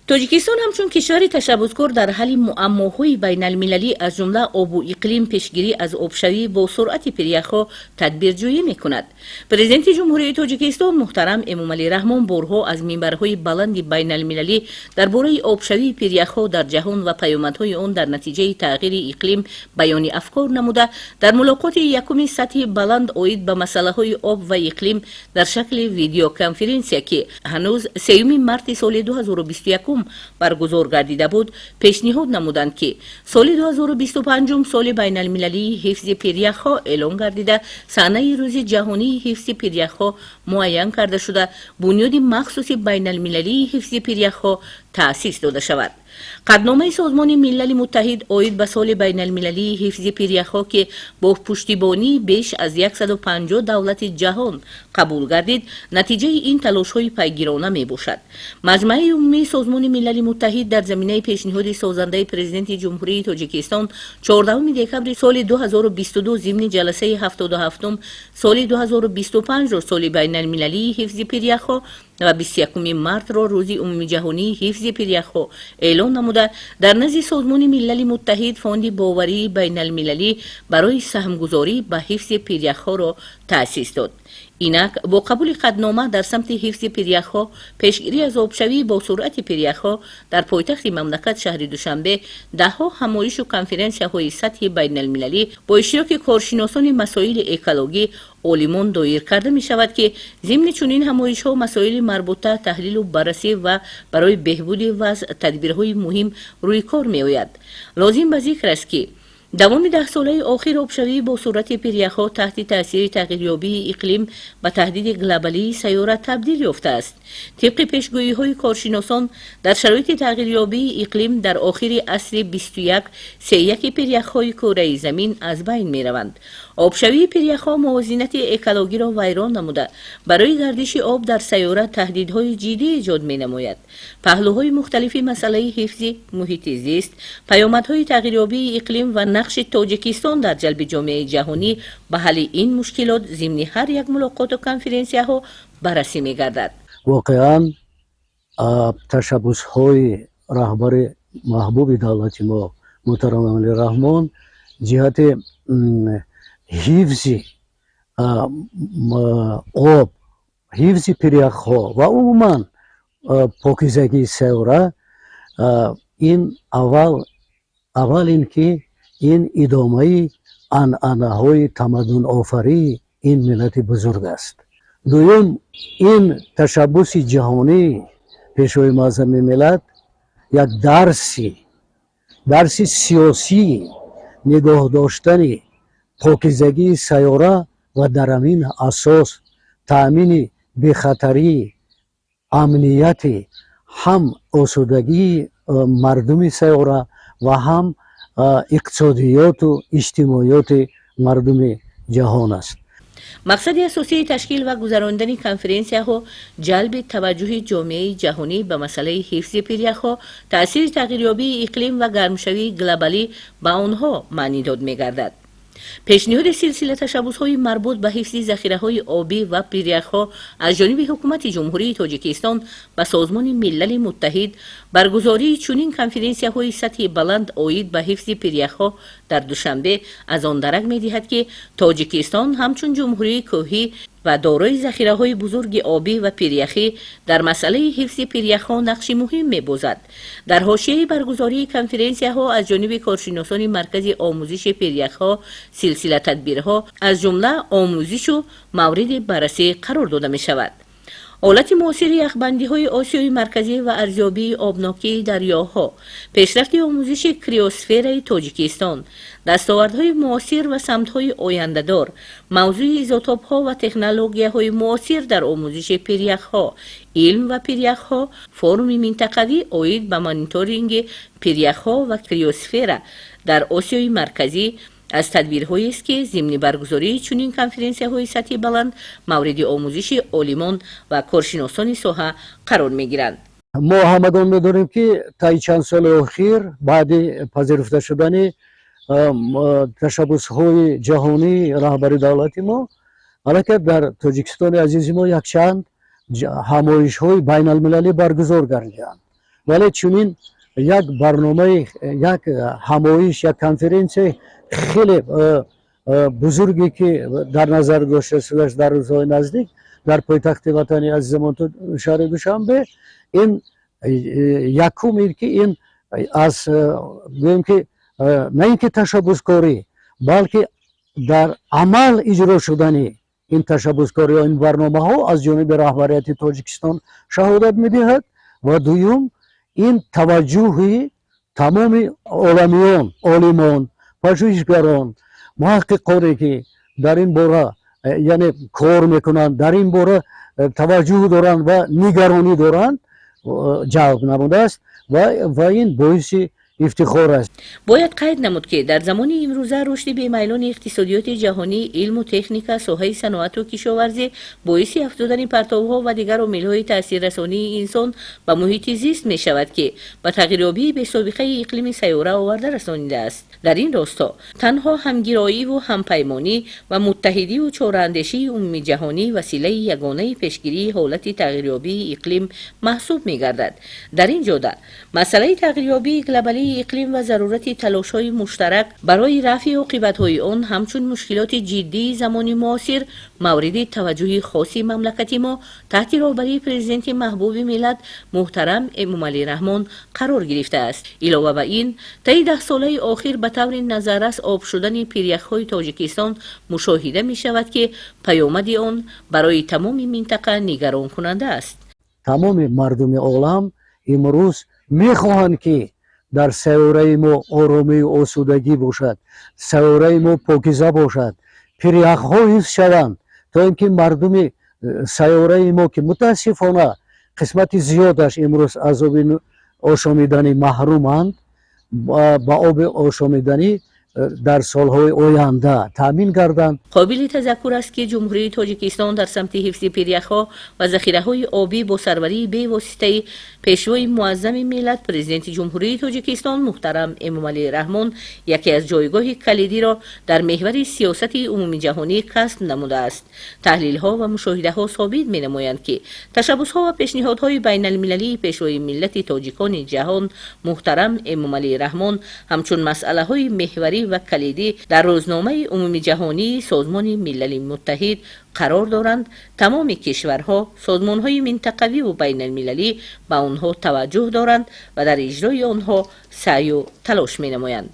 Тоҷикистон ҳамчун кишвари ташаббускор дар ҳалли муаммоҳои байналмилалӣ, аз ҷумла обу иқлим, пешгирӣ аз обшавӣ бо суръати пиряхҳо тадбирҷӯӣ мекунад. Президенти Ҷумҳурии Тоҷикистон муҳтарам Эмомалӣ Раҳмон борҳо аз минбарҳои баланди байналмилалӣ дар бораи обшавии пиряхҳо дар ҷаҳон ва паёмадҳои он дар натиҷаи тағйири иқлим баёни афкор намуда, дар мулоқоти якуми сатҳи баланд оид ба масъалаҳои об ва иқлим дар шакли видеоконференсия, ки ҳанӯз 3 марти соли 2021 баргузор гардида буд, пешниҳод намуданд, ки соли 2025 соли байналмилалии ҳифзи пиряхҳо эълон гардида, саҳнаи Рӯзи ҷаҳонии ҳифзи пиряхҳо муайян карда шуда, бунёди махсуси байналмилалии ҳифзи пиряхҳо таъсис дода шавад. Қатъномаи Созмони Милали Муттаҳид оид ба соли байналмилалии ҳифзи пиряхҳо, ки бо пуштибонии беш аз 150 давлати ҷаҳон қабул гардид, натиҷаи ин талошҳои пайгирона мебошад. Маҷмааи умумии Созмони Милали Муттаҳид дар заминаи пешниҳоди созандаи Президенти Ҷумҳурии Тоҷикистон 14 декабри соли 2022 зимни ҷаласаи 77 соли 2025-ро соли байналмилалии ҳифзи пиряхҳо ва 21 мартро Рӯзи умумиҷаҳонии ҳифзи пиряхҳо эълон намуда, дар назди Созмони Милали Муттаҳид Фонди боварии байналмилалӣ барои саҳмгузорӣ ба ҳифзи пиряхҳоро таъсис дод. Инак, бо қабули қатънома дар самти ҳифзи пиряхҳо, пешгирӣ аз обшавӣ бо суръати пиряхҳо дар пойтахти мамлакат, шаҳри Душанбе, даҳҳо ҳамоишу конференсияҳои сатҳи байналмилалӣ бо иштироки коршиносони масоили экологӣ, олимон доир карда мешавад, ки зимни чунин ҳамоишҳо масоили марбута таҳлилу баррасӣ ва барои беҳбуди вазъ тадбирҳои муҳим рӯи кор меояд. Лозим ба зикр аст, ки давоми 10 солаи охир обшавӣ бо суръати пиряхҳо таҳти таъсири тағйирёбии иқлим ба таҳдиди глобалии сайёра табдил ёфтааст. Тибқи пешгӯиҳои коршиносон, дар шароити тағйирёбии иқлим дар охири асри 21 сеяки пиряхҳои кураи замин аз байн мераванд. Обшавии пиряхҳо мувозинати экологиро вайрон намуда, барои гардиши об дар сайёра таҳдидҳои ҷиддӣ эҷод менамояд. Паҳлӯҳои мухталифи масъалаи ҳифзи муҳити зист, паёмадҳои тағйирёбии иқлим ва нақши Тоҷикистон дар ҷалби ҷомеаи ҷаҳонӣ ба ҳалли ин мушкилот зимни ҳар як мулоқоту конференсияҳо баррасӣ мегардад. Воқеан, ташаббусҳои раҳбари маҳбуби давлати мо муҳтарам Эмомалӣ Раҳмон ҷиҳати ҳифзи об, ҳифзи пиряхҳо ва умуман покизагии сайёра, ин аввал ин ки ин идомаи анъанаҳои тамаддунофарии ин миллати бузург аст. Дуюм, ин ташаббуси ҷаҳонии Пешвои муаззами миллат як дарси сиёсии нигоҳ доштани покизагии сайёра ва дар ҳамин асос таъмини бехатарӣ, амнияти, ҳам осудагии мардуми сайёра ва ҳам иқтисодиёту иҷтимоиёти мардуми ҷаҳон аст. Мақсади асосии ташкил ва гузаронидани конференсияҳо ҷалби таваҷҷӯҳи ҷомеаи ҷаҳонӣ ба масъалаи ҳифзи пиряхҳо, таъсири тағйирёбии иқлим ва гармшавии глобалӣ ба онҳо маънидод мегардад. Пешниҳоди силсила ташаббусҳои марбут ба ҳифзи захираҳои обӣ ва пиряхҳо аз ҷониби Ҳукумати Ҷумҳурии Тоҷикистон ба Созмони Милали Муттаҳид, баргузории чунин конференсияҳои сатҳи баланд оид ба ҳифзи пиряхҳо дар Душанбе аз он дарак медиҳад, ки Тоҷикистон ҳамчун ҷумҳурии кӯҳӣ ва дорои захираҳои бузурги обӣ ва пиряхӣ дар масъалаи ҳифзи пиряхҳо нақши муҳим мебозад. Дар ҳошияи баргузории конференсияҳо аз ҷониби коршиносони Маркази омӯзиши пиряхҳо силсила тадбирҳо, аз ҷумла омӯзишу мавриди баррасӣ қарор дода мешавад. Ҳолати муосири яхбандиҳои Осиёи Марказӣ ва арзёбии обнокии дарёҳо, пешрафти омӯзиши криосфераи Тоҷикистон, дастовардҳои муосир ва самтҳои ояндадор, мавзӯи изотопҳо ва технологияҳои муосир дар омӯзиши пиряхҳо, илм ва пиряхҳо, форуми минтақавӣ оид ба мониторинги пиряхҳо ва криосфера дар Осиёи Марказӣ аз тадбирҳоест, ки зимни баргузории чунин конференсияҳои сатҳи баланд мавриди омӯзиши олимон ва коршиносони соҳа қарор мегиранд. Мо ҳамагон медонем, ки таи чанд соли охир баъди пазируфта шудани ташаббусҳои ҷаҳонии раҳбари давлати мо аллакай дар Тоҷикистони азизи мо якчанд ҳамоишҳои байналмилалӣ баргузор гардиданд. Вале чунин як барномаи, як ҳамоиш, як конференсияи хеле бузурге, ки дар назар дошта шудааст дар рӯзҳои наздик дар пойтахти ватани азизамон, шаҳри Душанбе, ин якум ин ки ин аз гӯем ки на ин ки ташаббускорӣ, балки дар амал иҷро шудани ин ташаббускорӣ, ин барномаҳо аз ҷониби раҳбарияти Тоҷикистон шаҳодат медиҳад. Ва дуюм, ин таваҷҷӯҳи тамоми оламиён, олимон, пажӯҳишгарон, муҳаққиқоне, ки дар ин бора яъне кор мекунанд, дар ин бора таваҷҷӯҳ доранд ва нигаронӣ доранд, ҷалб намудааст ва ин боиси ифтихор аст. Бояд қайд намуд, ки дар замони имрӯза рушди бемайлони иқтисодиёти ҷаҳонӣ, илму техника, соҳаи саноату кишоварзӣ боиси афзудани партовҳо ва дигар омилҳои таъсиррасонии инсон ба муҳити зист мешавад, ки ба тағйирёбии бесобиқаи иқлими сайёра оварда расонидааст. Дар ин росто танҳо ҳамгироиву ҳампаймонӣ ва муттаҳидиву чораандешии умумиҷаҳонӣ василаи ягонаи пешгирии ҳолати тағйирёбии иқлим маҳсуб мегардад. Дар ин ҷода масъалаи тағйирёбии глобалии иқлим ва зарурати талошҳои муштарак барои рафъи оқибатҳои он ҳамчун мушкилоти ҷиддии замони муосир мавриди таваҷҷӯҳи хоси мамлакати мо таҳти роҳбарии Президенти маҳбуби миллат муҳтарам Эмомалӣ Раҳмон қарор гирифтааст. Илова ба ин, таи 10 солаи охир ба таври назаррас об шудани пиряхҳои Тоҷикистон мушоҳида мешавад, ки паёмади он барои тамоми минтақа нигаронкунанда аст. Тамоми мардуми олам имрӯз мехоҳанд, ки дар сайёраи мо оромию осудагӣ бошад, сайёраи мо покиза бошад, пиряхҳо ҳифз шаванд, то ин ки мардуми сайёраи мо, ки мутаассифона қисмати зиёдаш имрӯз аз оби ошомиданӣ маҳруманд, ба оби ошомиданӣ дар солҳои оянда таъмин гарданд. Қобили тазаккур аст, ки Ҷумҳурии Тоҷикистон дар самти ҳифзи пиряхҳо ва захираҳои обӣ бо сарварии бевоситаи Пешвои муаззами миллат, Президенти Ҷумҳурии Тоҷикистон муҳтарам Эмомалӣ Раҳмон яке аз ҷойгоҳи калидиро дар меҳвари сиёсати умумиҷаҳонӣ касб намудааст. Таҳлилҳо ва мушоҳидаҳо собит менамоянд, ки ташаббусҳо ва пешниҳодҳои байналмилалии Пешвои миллати тоҷикони ҷаҳон муҳтарам Эмомалӣ Раҳмон ҳамчун масъалаҳои меҳварӣ ва калидӣ дар рӯзномаи умумиҷаҳонии Созмони Милали Муттаҳид қарор доранд. Тамоми кишварҳо, созмонҳои минтақавиву байналмилалӣ ба онҳо таваҷҷӯҳ доранд ва дар иҷрои онҳо саъю талош менамоянд.